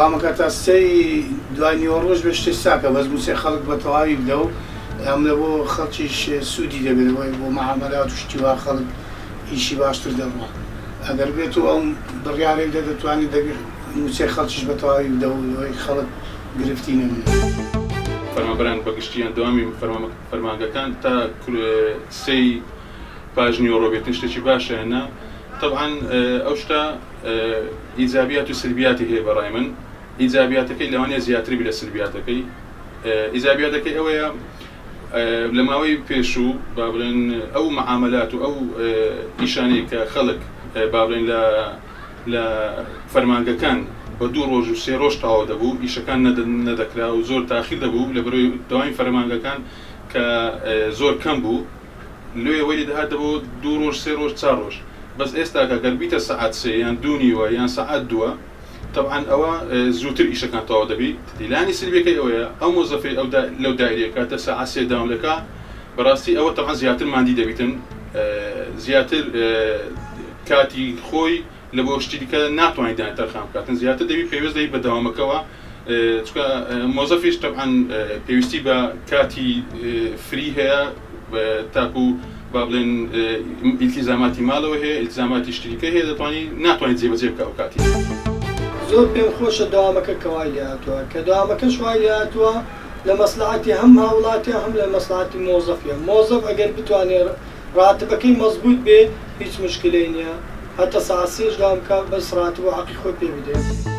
دەوامەکە تا سێی دوای نیوەڕۆش بێ شتێ چاکە بەس موچەی خەڵک بە تەواوی بدە و ئەم لە بۆ خەڵکیش سوودی دەبێت بۆی بۆ مەعامەلات و شتی وا خەڵک ئیشی باشتر دەڕوا ئەگەر بێت و ئەو بڕیارەی بدە دەتوانێت دەبی موچەی خەڵکیش بە تەواوی بدە و لەوەی خەڵک گرفتی نەمێنێت. فەرمانبەران بە گشتی یان دەوامی فەرمانگەکان تا سێی پاش نیوەڕۆ بێتن شتێکی باشە یان نا؟ تەبعەن ئەو شتە ئیجابیات و سلبیاتی هەیە بەڕای من ئیجابیاتەکەی لەوانەیە زیاتر بی لە سلبیاتەکەی ئیجابیاتەکەی ئەوەیە لە ماوەی پێشوو با بڵێن ئەو معاملات و ئەو ئیشانەی کە خەڵک با بڵێن لە لە فەرمانگەکان بە دوو ڕۆژ و سێ ڕۆژ تەواو دەبوو ئیشەکان نەدەکرا و زۆر تاخیر دەبوو لە بەرەوەی دەوامی فەرمانگەکان کە زۆر کەم بوو لۆیە وەی لێدەهات دەبۆ دوو ڕۆژ سێ ڕۆژ چار ڕۆژ بەس ئێستاکە گەر بیتە سەعات سێ یان دوو نیوە یان سەعات دووە تەبعەن ئەوە زووتر ئیشەکان تەواو دەبی لانی سلبیەکەی ئەوەیە ئەو مۆزەفەی ئەو لەو دایرەیە کاتە سەعات سێ داوام دەکا بەڕاستی ئەوە تەبعەن زیاتر ماندی دەبیتن زیاتر کاتی خۆی لە بۆ شتی دیکە ناتوانانی دان تەرخان بکاتن زیاتر دەبی پەیوەست دەبی بە دەوامەکەوە چونکە مۆزەفیش تەبعەن پێویستی بە کاتی فری هەیە تاکو با بڵێن ئیلتیزاماتی ماڵەوە هەیە ئیلتیزاماتی شتی دیکە هەیە دەتوانی ناتوانێت جێبەجێ بکە ئەو کاتی. زۆر پێم خۆشە دەوامەکە کە وای لێهاتووە کە دەوامەکەش وای لێهاتووە لە مەسلەعەتی هەم هاوڵاتیە هەم لە مەسلەعەتی مۆزەفیە مۆزەف ئەگەر بتوانێ ڕاتبەکەی مەزبوت بێ هیچ موشکیلەی نیە هەتا سەعات سێش دەوام بکا بەس ڕاتب و حەقی خۆی پێ بدەی.